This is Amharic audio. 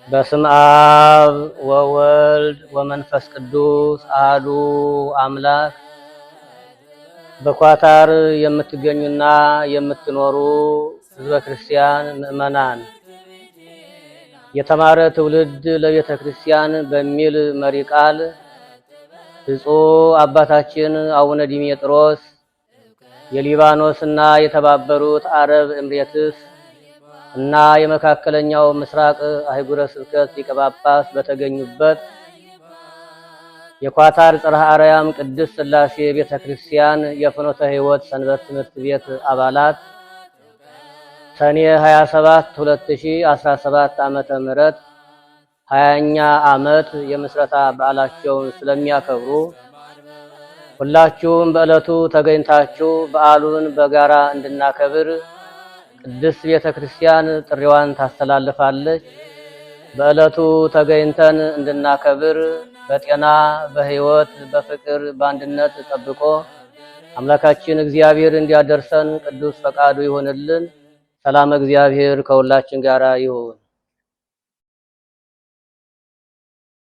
በስም አብ ወወልድ ወመንፈስ ቅዱስ አሐዱ አምላክ። በኳታር የምትገኙና የምትኖሩ ሕዝበ ክርስቲያን ምዕመናን፣ የተማረ ትውልድ ለቤተ ክርስቲያን በሚል መሪ ቃል ብፁዕ አባታችን አቡነ ዲሜጥሮስ የሊባኖስና የተባበሩት አረብ ኤምሬትስ እና የመካከለኛው ምስራቅ አህጉረ ስብከት ሊቀ ጳጳስ በተገኙበት የኳታር ጽርሐ አርያም ቅድስት ሥላሴ ቤተ ክርስቲያን የፍኖተ ሕይወት ሰንበት ትምህርት ቤት አባላት ሰኔ 27 2017 ዓመተ ምህረት 20ኛ ዓመት የምስረታ በዓላቸውን ስለሚያከብሩ ሁላችሁም በዕለቱ ተገኝታችሁ በዓሉን በጋራ እንድናከብር ቅድስት ቤተ ክርስቲያን ጥሪዋን ታስተላልፋለች። በዕለቱ ተገኝተን እንድናከብር በጤና በሕይወት በፍቅር በአንድነት ጠብቆ አምላካችን እግዚአብሔር እንዲያደርሰን ቅዱስ ፈቃዱ ይሆንልን። ሰላም እግዚአብሔር ከሁላችን ጋር ይሁን።